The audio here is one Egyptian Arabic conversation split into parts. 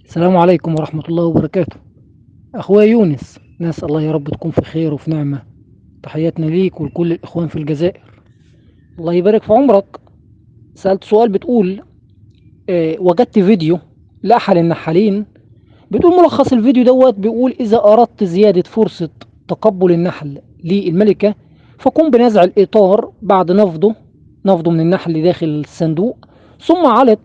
السلام عليكم ورحمة الله وبركاته. أخويا يونس، نسأل الله يا رب تكون في خير وفي نعمة. تحياتنا ليك ولكل الإخوان في الجزائر. الله يبارك في عمرك. سألت سؤال بتقول وجدت فيديو لأحد النحالين، بتقول ملخص الفيديو دوت بيقول إذا أردت زيادة فرصة تقبل النحل للملكة فقم بنزع الإطار بعد نفضه من النحل داخل الصندوق، ثم علق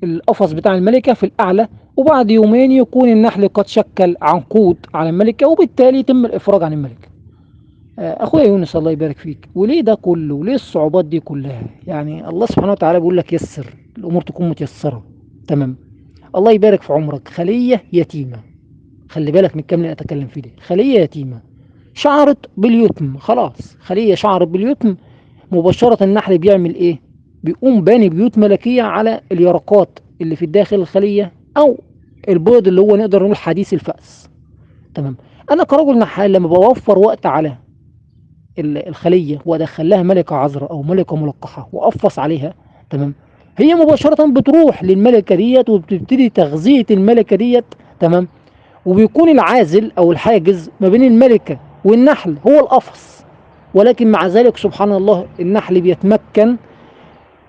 القفص بتاع الملكة في الأعلى، وبعد يومين يكون النحل قد شكل عنقود على الملكة، وبالتالي يتم الإفراج عن الملكة. أخويا يونس الله يبارك فيك، وليه ده كله؟ وليه الصعوبات دي كلها؟ يعني الله سبحانه وتعالى بيقول لك يسر الأمور تكون متيسرة. تمام، الله يبارك في عمرك. خلية يتيمة، خلي بالك من الكلام اللي أتكلم فيه ده. خلية يتيمة شعرت باليتم، خلاص خلية شعرت باليتم مباشرة النحل بيعمل إيه؟ بيقوم باني بيوت ملكية على اليرقات اللي في الداخل الخلية أو البيض اللي هو نقدر نقول حديث الفأس. تمام، أنا كرجل نحال لما بوفر وقت على الخلية وأدخل لها ملكة عذراء أو ملكة ملقحة وأقفص عليها، تمام، هي مباشرة بتروح للملكة ديت وبتبتدي تغذية الملكة ديت. تمام، وبيكون العازل أو الحاجز ما بين الملكة والنحل هو القفص، ولكن مع ذلك سبحان الله النحل بيتمكن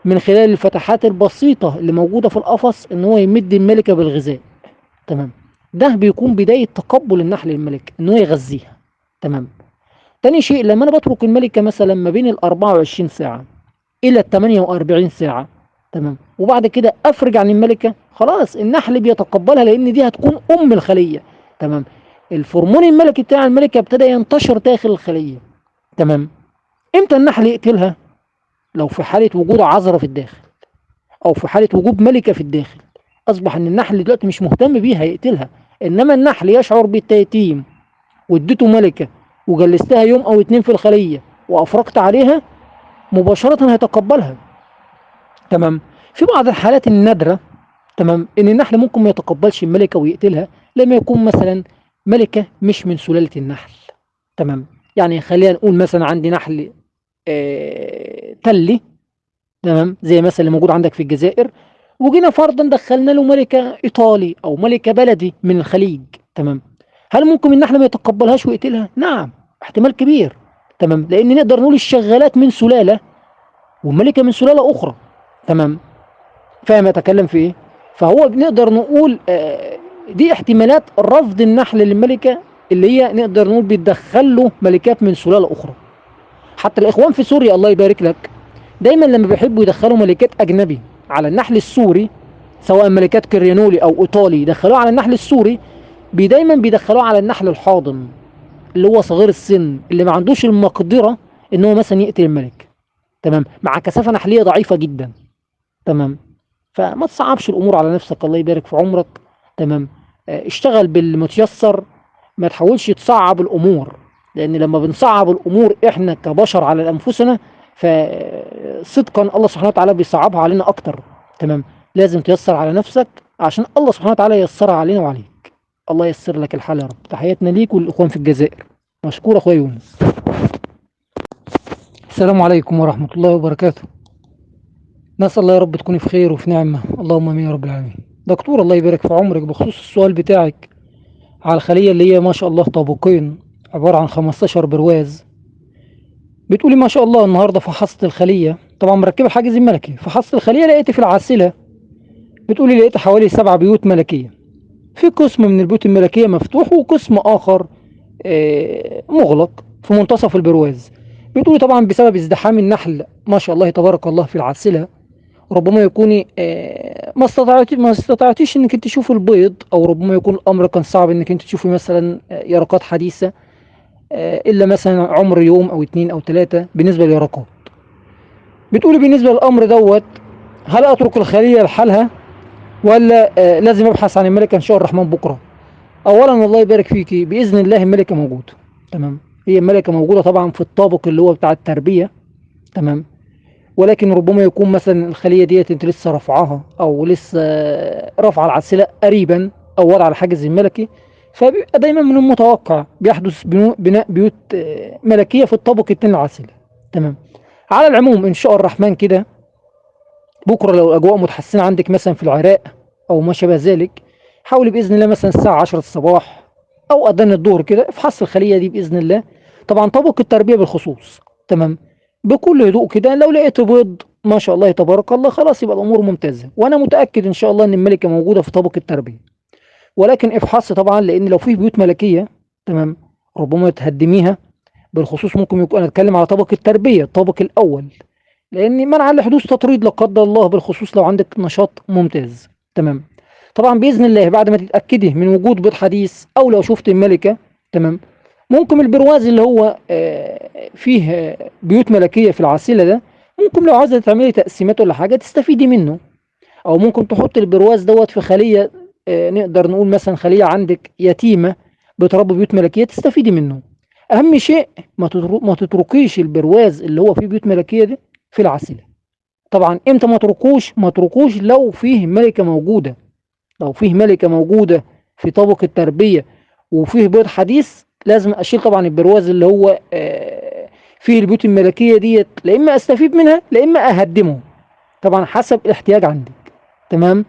من خلال الفتحات البسيطة اللي موجودة في القفص إن هو يمد الملكة بالغذاء. تمام، ده بيكون بداية تقبل النحل للملكة إن هو يغذيها. تمام، تاني شيء لما أنا بترك الملكة مثلا ما بين ال 24 ساعة إلى ال 48 ساعة، تمام، وبعد كده أفرج عن الملكة، خلاص النحل بيتقبلها لأن دي هتكون أم الخلية. تمام، الفرمون الملكي بتاع الملكة ابتدى ينتشر داخل الخلية. تمام، امتى النحل يقتلها؟ لو في حالة وجود عذراء في الداخل أو في حالة وجود ملكة في الداخل، أصبح إن النحل دلوقتي مش مهتم بيها يقتلها، إنما النحل يشعر بالتيتيم واديته ملكة وجلستها يوم أو اتنين في الخلية وأفرقت عليها مباشرة هيتقبلها. تمام، في بعض الحالات النادرة، تمام، إن النحل ممكن ما يتقبلش الملكة ويقتلها لما يكون مثلا ملكة مش من سلالة النحل. تمام، يعني خلينا نقول مثلا عندي نحل تلي، تمام، زي مثلا اللي موجود عندك في الجزائر، وجينا فرضا دخلنا له ملكة إيطالي أو ملكة بلدي من الخليج. تمام، هل ممكن النحل ما يتقبلهاش ويقتلها؟ نعم، احتمال كبير. تمام، لأن نقدر نقول الشغالات من سلالة والملكة من سلالة أخرى. تمام، فاهم أتكلم في إيه؟ فهو بنقدر نقول دي احتمالات رفض النحل للملكة اللي هي نقدر نقول بيتدخل له ملكات من سلالة أخرى. حتى الإخوان في سوريا الله يبارك لك دايما لما بيحبوا يدخلوا ملكات أجنبي على النحل السوري، سواء ملكات كريانولي أو إيطالي يدخلوها على النحل السوري، دايما بيدخلوها على النحل الحاضن اللي هو صغير السن اللي ما عندوش المقدرة إن هو مثلا يقتل الملك. تمام، مع كثافة نحلية ضعيفة جدا. تمام، فما تصعبش الأمور على نفسك، الله يبارك في عمرك. تمام، اشتغل بالمتيسر، ما تحاولش تصعب الأمور، لأن لما بنصعب الأمور إحنا كبشر على أنفسنا فصدقا الله سبحانه وتعالى بيصعبها علينا أكتر. تمام، لازم تيسر على نفسك عشان الله سبحانه وتعالى ييسرها علينا وعليك. الله ييسر لك الحال يا رب. تحياتنا ليك والإخوان في الجزائر. مشكور أخويا يونس. السلام عليكم ورحمة الله وبركاته. نسأل الله يا رب تكوني في خير وفي نعمة، اللهم امين يا رب العالمين. دكتور الله يبارك في عمرك، بخصوص السؤال بتاعك على الخلية اللي هي ما شاء الله طابقين عبارة عن 15 برواز، بتقولي ما شاء الله النهاردة فحصت الخلية، طبعا مركبة الحاجز الملكي، فحصت الخلية لقيت في العاسلة، بتقولي لقيت حوالي 7 بيوت ملكية، في قسم من البيوت الملكية مفتوح وقسم آخر مغلق في منتصف البرواز. بتقولي طبعا بسبب ازدحام النحل ما شاء الله تبارك الله في العاسلة، ربما يكون ما استطعتيش انك انت تشوفي البيض، او ربما يكون الامر كان صعب انك انت تشوفي مثلا يرقات حديثة، الا مثلا عمر يوم او 2 او 3 بالنسبة لليرقات. بتقولي بالنسبة للامر دوت هل اترك الخلية لحالها ولا لازم ابحث عن الملكة ان شاء الرحمن بكرة؟ اولا الله يبارك فيكي، باذن الله الملكة موجودة. تمام، هي الملكة موجودة طبعا في الطابق اللي هو بتاع التربية. تمام، ولكن ربما يكون مثلا الخلية ديت انت لسه رافعاها او لسه رافعه العسلة قريبا او وضع الحاجز الملكي، فبيبقى دايما من المتوقع بيحدث بناء بيوت ملكية في الطابق التاني العسلة. تمام، على العموم ان شاء الرحمن كده بكرة لو الاجواء متحسنة عندك مثلا في العراق او ما شابه ذلك، حاولي باذن الله مثلا الساعة 10 الصباح او اذان الظهر كده افحص الخلية دي باذن الله. طبعا طبق التربية بالخصوص، تمام، بكل هدوء كده. لو لقيت بيض ما شاء الله تبارك الله خلاص يبقى الامور ممتازة، وانا متاكد ان شاء الله ان الملكة موجودة في طبق التربية. ولكن افحص طبعا، لان لو فيه بيوت ملكية، تمام، ربما تهدميها بالخصوص. ممكن يكون، انا اتكلم على طبق التربية الطابق الاول، لان منع لحدوث تطريد لا قدر الله، بالخصوص لو عندك نشاط ممتاز، تمام. طبعا باذن الله بعد ما تتاكدي من وجود بيض حديث او لو شفت الملكة، تمام، ممكن البرواز اللي هو فيه بيوت ملكية في العسيله ده، ممكن لو عايزه تعملي تقسيمات ولا حاجة تستفيدي منه، او ممكن تحط البرواز دوت في خليه، نقدر نقول مثلا خليه عندك يتيمة بتربي بيوت ملكية تستفيدي منه. اهم شيء ما تتركيش البرواز اللي هو فيه بيوت ملكية ده في العسيله. طبعا امتى ما تركوش؟ ما تركوش لو فيه ملكه موجودة، لو فيه ملكه موجودة في طبق التربية وفيه بيض حديث، لازم اشيل طبعا البرواز اللي هو فيه البيوت الملكية ديت، لا اما استفيد منها لا اما اهدمه، طبعا حسب الاحتياج عندك، تمام.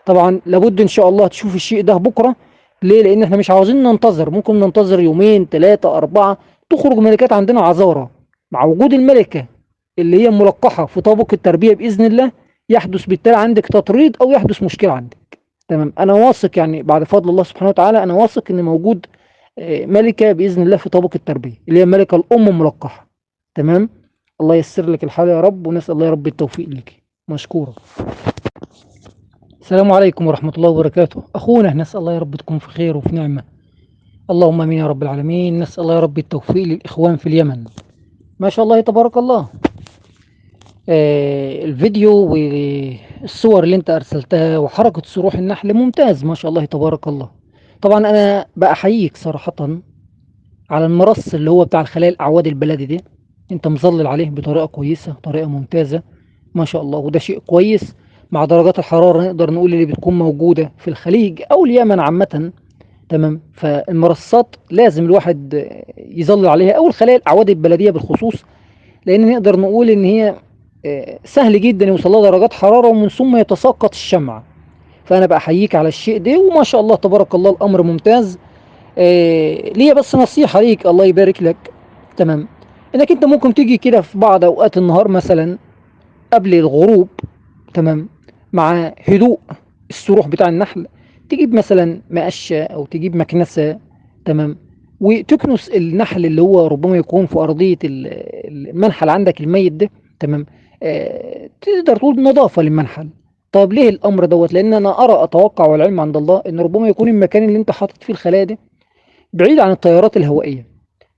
طبعا لابد ان شاء الله تشوف الشيء ده بكره. ليه؟ لان احنا مش عاوزين ننتظر، ممكن ننتظر يومين 3 4 تخرج ملكات عندنا عذاره. مع وجود الملكة اللي هي ملقحة في طابق التربية باذن الله يحدث بالتالي عندك تطريد او يحدث مشكلة عندك، تمام. انا واثق يعني بعد فضل الله سبحانه وتعالى، انا واثق ان موجود ملكه باذن الله في طابق التربية اللي هي الملكة الام الملقحه، تمام. الله ييسر لك الحال يا رب، ونسال الله يا رب التوفيق لك. مشكورة. السلام عليكم ورحمة الله وبركاته. اخونا نسال الله يا رب تكون في خير وفي نعمه، اللهم امين يا رب العالمين. نسال الله يا رب التوفيق للاخوان في اليمن. ما شاء الله تبارك الله، الفيديو والصور اللي انت ارسلتها وحركه صروح النحل ممتاز، ما شاء الله تبارك الله. طبعا انا بأحييك صراحة على المرص اللي هو بتاع الخلايا الاعواد البلدي دي، انت مظلل عليه بطريقة كويسة، طريقة ممتازة ما شاء الله، وده شيء كويس مع درجات الحرارة نقدر نقول اللي بتكون موجودة في الخليج او اليمن عامة، تمام. فالمرصات لازم الواحد يظلل عليها، او الخلايا الاعواد البلدية بالخصوص، لان نقدر نقول ان هي سهل جدا يوصل لها درجات حرارة ومن ثم يتساقط الشمع. فانا بحييك على الشيء ده، وما شاء الله تبارك الله الامر ممتاز. ليا بس نصيحة ليك الله يبارك لك، تمام، انك انت ممكن تيجي كده في بعض اوقات النهار مثلا قبل الغروب، تمام، مع هدوء السروح بتاع النحل، تجيب مثلا مقشه او تجيب مكنسة، تمام، وتكنس النحل اللي هو ربما يكون في ارضية المنحل عندك الميت ده، تمام. تقدر تقول نظافة للمنحل. طب ليه الامر دوت؟ لان انا ارى اتوقع والعلم عند الله ان ربما يكون المكان اللي انت حاطط فيه الخلايا ده بعيد عن التيارات الهوائية،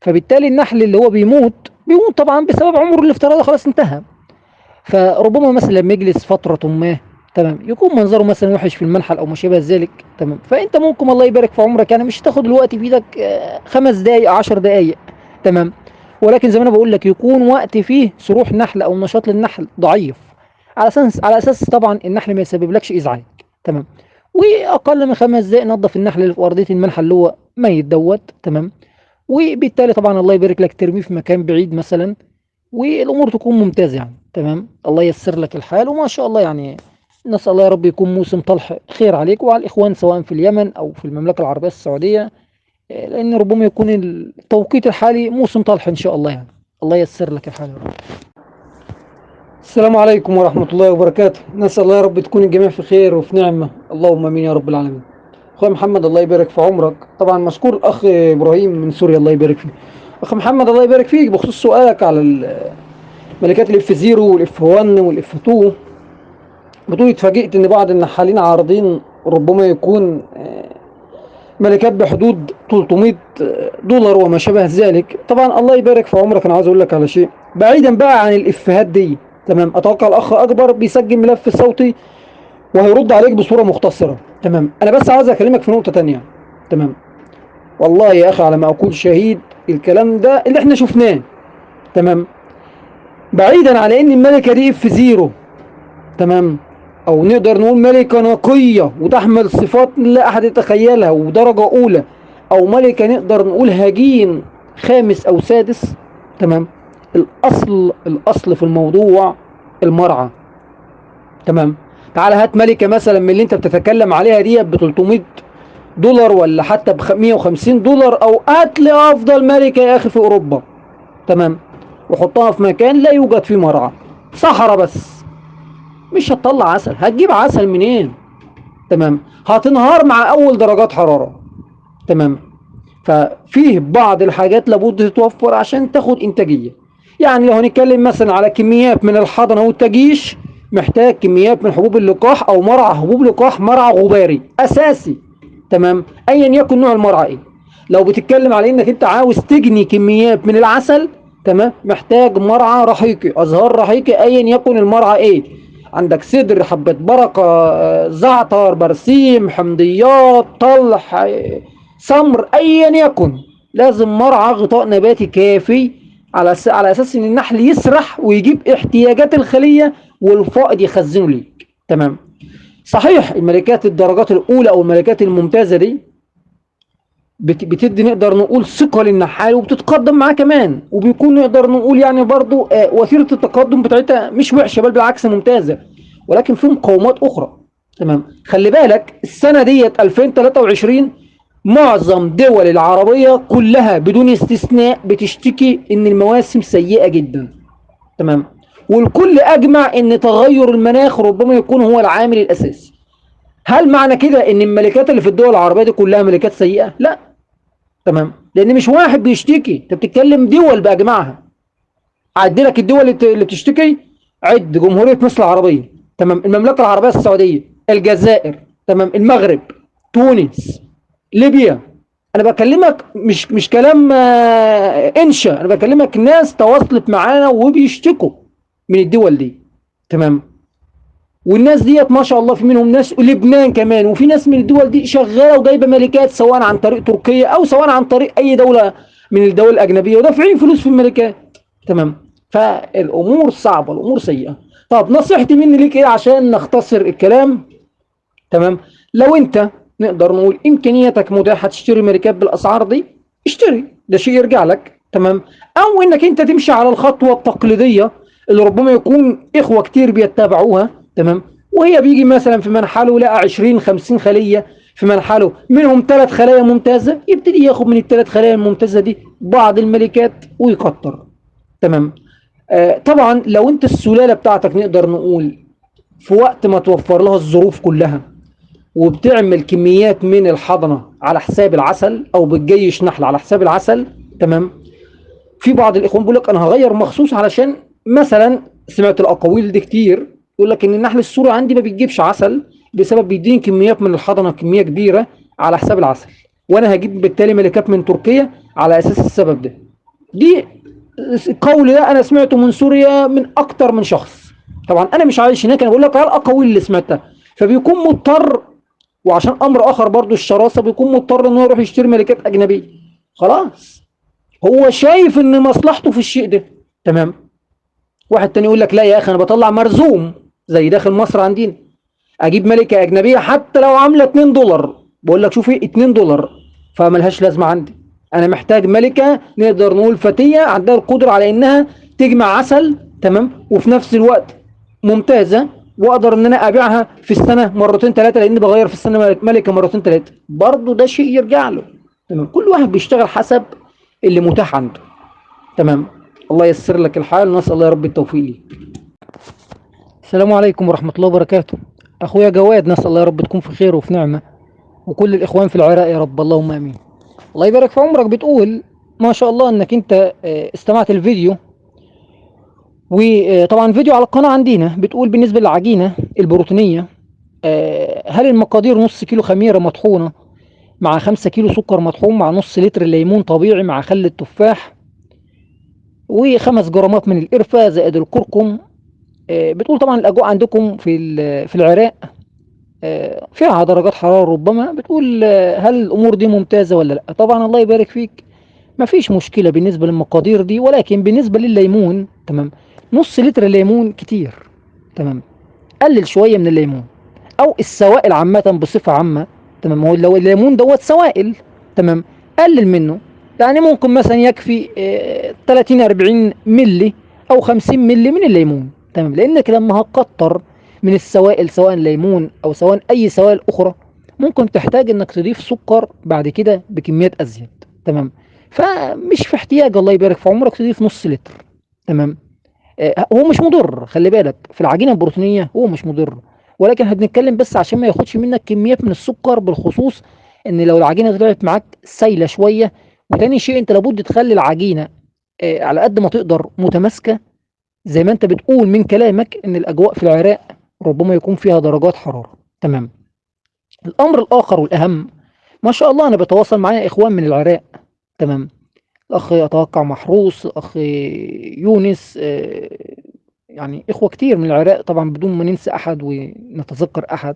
فبالتالي النحل اللي هو بيموت طبعا بسبب عمره الافتراضي خلاص انتهى. فربما مثلا لما يجلس فترة ما، تمام، يكون منظره مثلا وحش في المنحل او ما شابه ذلك، تمام. فانت ممكن الله يبارك في عمرك يعني مش هتاخد الوقت في ايدك 5 دقائق 10 دقائق، تمام، ولكن زي ما انا بقول لك يكون وقت فيه سروح نحل او نشاط للنحل ضعيف، على اساس طبعا النحل ما يسببلكش ازعاج، تمام. واقل من 5 دقائق نظف النحل اللي في ارضية المنحل اللي هو ميت دوت، تمام. وبالتالي طبعا الله يبارك لك ترميه في مكان بعيد مثلا، والامور تكون ممتازة يعني، تمام. الله ييسر لك الحال، وما شاء الله يعني نسال الله يا رب يكون موسم طلح خير عليك وعلى الاخوان سواء في اليمن او في المملكة العربية السعودية، لان ربما يكون التوقيت الحالي موسم طلح ان شاء الله يعني. الله ييسر لك الحال يا رب. السلام عليكم ورحمة الله وبركاته. نسأل الله يا رب تكون الجميع في خير وفي نعمة، اللهم امين يا رب العالمين. اخويا محمد الله يبارك في عمرك. طبعا مشكور الاخ ابراهيم من سوريا الله يبارك فيه. اخ محمد الله يبارك فيك بخصوص سؤالك على ملكات ال F 0 وال F 1 وال F 2، بتقول اتفاجئت ان بعض النحالين عارضين ربما يكون ملكات بحدود $300 وما شابه ذلك. طبعا الله يبارك في عمرك، انا عاوز اقول لك على شيء بعيدا بقى عن الافيهات دي، تمام. اتوقع الاخ اكبر بيسجل ملف صوتي وهيرد عليك بصورة مختصره، تمام. انا بس عاوز اكلمك في نقطة تانية، تمام. والله يا اخي على ما اقول شهيد، الكلام ده اللي احنا شفناه، تمام، بعيدا عن ان الملكة دي F 0، تمام، او نقدر نقول ملكه نقية وتحمل صفات لا احد يتخيلها ودرجة اولى، او ملكه نقدر نقول هجين خامس او سادس، تمام. الاصل في الموضوع المرعى، تمام. تعال هات ملكة مثلا من اللي انت بتتكلم عليها دي ب $300 ولا حتى ب $150، او هات لي افضل ملكة يا اخي في اوروبا، تمام، وحطها في مكان لا يوجد فيه مرعى، صحراء بس، مش هتطلع عسل. هتجيب عسل منين؟ تمام، هتنهار مع اول درجات حرارة. تمام، ففيه بعض الحاجات لابد تتوفر عشان تاخد انتاجية. يعني لو هنتكلم مثلا على كميات من الحضنة والتجيش، محتاج كميات من حبوب اللقاح او مرعى حبوب لقاح، مرعى غباري اساسي، تمام، ايا يكن نوع المرعى ايه. لو بتتكلم على انك انت عاوز تجني كميات من العسل، تمام، محتاج مرعى رحيقي، ازهار رحيقي، ايا يكن المرعى ايه. عندك سدر، حبة بركة، زعتر، برسيم، حمضيات، طلح، سمر، ايا يكن، لازم مرعى غطاء نباتي كافي على اساس ان النحل يسرح ويجيب احتياجات الخلية والفائض يخزنه ليك. تمام، صحيح الملكات الدرجات الاولى او الملكات الممتازة دي بتدي نقدر نقول ثقة للنحال وبتتقدم معاه كمان، وبيكون نقدر نقول يعني برضو وتيرة التقدم بتاعتها مش وحشة، بل بالعكس ممتازة، ولكن في مقومات اخرى. تمام، خلي بالك السنة ديت 2023 معظم دول العربية كلها بدون استثناء بتشتكي ان المواسم سيئة جدا. تمام، والكل اجمع ان تغير المناخ ربما يكون هو العامل الاساسي. هل معنى كده ان الملكات اللي في الدول العربية دي كلها ملكات سيئة؟ لا. تمام، لان مش واحد بيشتكي، انت بتتكلم دول باجمعها. عد لك الدول اللي بتشتكي، عد جمهورية مصر العربية، تمام، المملكة العربية السعودية، الجزائر، تمام، المغرب، تونس، ليبيا. انا بكلمك مش كلام انشا، انا بكلمك ناس تواصلت معانا وبيشتكوا من الدول دي. تمام، والناس ديت ما شاء الله في منهم ناس لبنان كمان، وفي ناس من الدول دي شغالة وجايبه ملكات سواء عن طريق تركيا او سواء عن طريق اي دولة من الدول الاجنبية، ودافعين فلوس في الملكات. تمام، فالامور صعبة، الامور سيئه. طب نصيحتي مني ليك ايه عشان نختصر الكلام؟ تمام، لو انت نقدر نقول امكانياتك متاحة تشتري ملكات بالاسعار دي، اشتري، ده شيء يرجع لك. تمام، او انك انت تمشي على الخطوة التقليدية اللي ربما يكون اخوه كتير بيتبعوها. تمام، وهي بيجي مثلا في منحله لقى 20 50 خليه في منحله، منهم 3 خلايا ممتازة، يبتدي ياخد من الثلاث خلايا الممتازة دي بعض الملكات ويكتر. تمام، طبعا لو انت السلالة بتاعتك نقدر نقول في وقت ما توفر لها الظروف كلها وبتعمل كميات من الحضنه على حساب العسل او بتجيش نحل على حساب العسل، تمام، في بعض الاخوان بيقول لك انا هغير مخصوص علشان مثلا، سمعت الاقاويل دي كتير، يقول لك ان النحل السوري عندي ما بيجيبش عسل بسبب بيديني كميات من الحضنه، كمية كبيرة على حساب العسل، وانا هجيب بالتالي ملكات من تركيا على اساس السبب ده. دي القول ده انا سمعته من سوريا من اكتر من شخص، طبعا انا مش عايش هناك، انا بقول لك على الاقاويل اللي سمعتها. فبيكون مضطر، وعشان امر اخر برضو الشراسه، بيكون مضطر ان هو يروح يشتري ملكات اجنبية، خلاص هو شايف ان مصلحته في الشيء ده. تمام، واحد تاني يقول لك لا يا اخي انا بطلع مرزوم زي داخل مصر عندنا، اجيب ملكه اجنبية حتى لو عامله $2، بقول لك شوفي $2 فملهاش لازمه عندي، انا محتاج ملكه نقدر نقول فتية عندها القدرة على انها تجمع عسل، تمام، وفي نفس الوقت ممتازة، واقدر ان انا ابيعها في السنة مرتين ثلاثة، لان بغير في السنة ملكه مرتين ثلاثة، برضه ده شيء يرجع له. تمام، كل واحد بيشتغل حسب اللي متاح عنده. تمام، الله ييسر لك الحال، ونسال الله يا رب التوفيق ليك. السلام عليكم ورحمة الله وبركاته. اخويا جواد، نسال الله يا رب تكون في خير وفي نعمه، وكل الاخوان في العراق يا رب، اللهم امين. الله يبارك في عمرك. بتقول ما شاء الله انك انت استمعت الفيديو، وطبعا فيديو على القناة عندنا، بتقول بالنسبة للعجينة البروتينية، هل المقادير نص كيلو خميرة مطحونة مع 5 كيلو سكر مطحون مع نص لتر ليمون طبيعي مع خل التفاح و5 جرامات من القرفة زائد الكركم. بتقول طبعا الأجواء عندكم في العراق فيها درجات حرارة ربما، بتقول هل الأمور دي ممتازة ولا لا؟ طبعا الله يبارك فيك، مفيش مشكلة بالنسبة للمقادير دي، ولكن بالنسبة للليمون، تمام، نص لتر ليمون كتير، تمام، قلل شوية من الليمون أو السوائل عامة بصفة عامة، تمام، هو لو الليمون دوت سوائل، تمام، قلل منه، يعني ممكن مثلا يكفي 30 40 ملي أو 50 ملي من الليمون، تمام، لأنك لما هتكتر من السوائل، سواء ليمون او سواء اي سوائل اخرى، ممكن تحتاج انك تضيف سكر بعد كده بكميات ازيد. تمام، فمش في احتياج الله يبارك في عمرك تضيف نص لتر. تمام، هو مش مضر، خلي بالك في العجينة البروتينيه هو مش مضر، ولكن هنتكلم بس عشان ما ياخدش منك كميات من السكر، بالخصوص ان لو العجينة طلعت معاك سايله شوية. وتاني شيء انت لابد تخلي العجينة على قد ما تقدر متماسكة، زي ما انت بتقول من كلامك ان الاجواء في العراق ربما يكون فيها درجات حرارة. تمام. الامر الاخر والاهم، ما شاء الله انا بتواصل معايا اخوان من العراق. تمام، الاخ اتوقع محروس، الاخ يونس، يعني اخوه كتير من العراق طبعا بدون ما ننسى احد ونتذكر احد.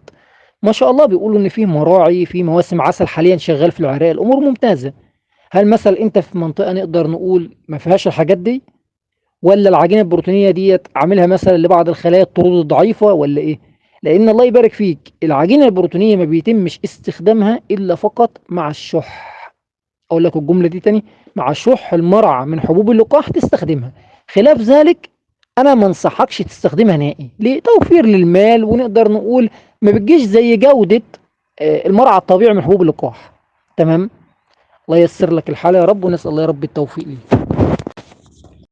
ما شاء الله بيقولوا ان فيه مراعي، في مواسم عسل حاليا شغال في العراق، الامور ممتازة. هل مثلا انت في منطقة نقدر نقول ما فيهاش الحاجات دي، ولا العجينة البروتينيه ديت عاملها مثلا لبعض الخلايا الطرود الضعيفة ولا ايه؟ لان الله يبارك فيك العجينة البروتينيه ما بيتمش استخدامها الا فقط مع الشح. اقول لك الجملة دي تاني، مع شح المرعى من حبوب اللقاح تستخدمها، خلاف ذلك انا ما انصحكش تستخدمها نهائي. ليه؟ توفير للمال، ونقدر نقول ما بتجيش زي جوده المرعى الطبيعي من حبوب اللقاح. تمام، الله ييسر لك الحال يا رب، ونسال الله يا رب التوفيق ليك.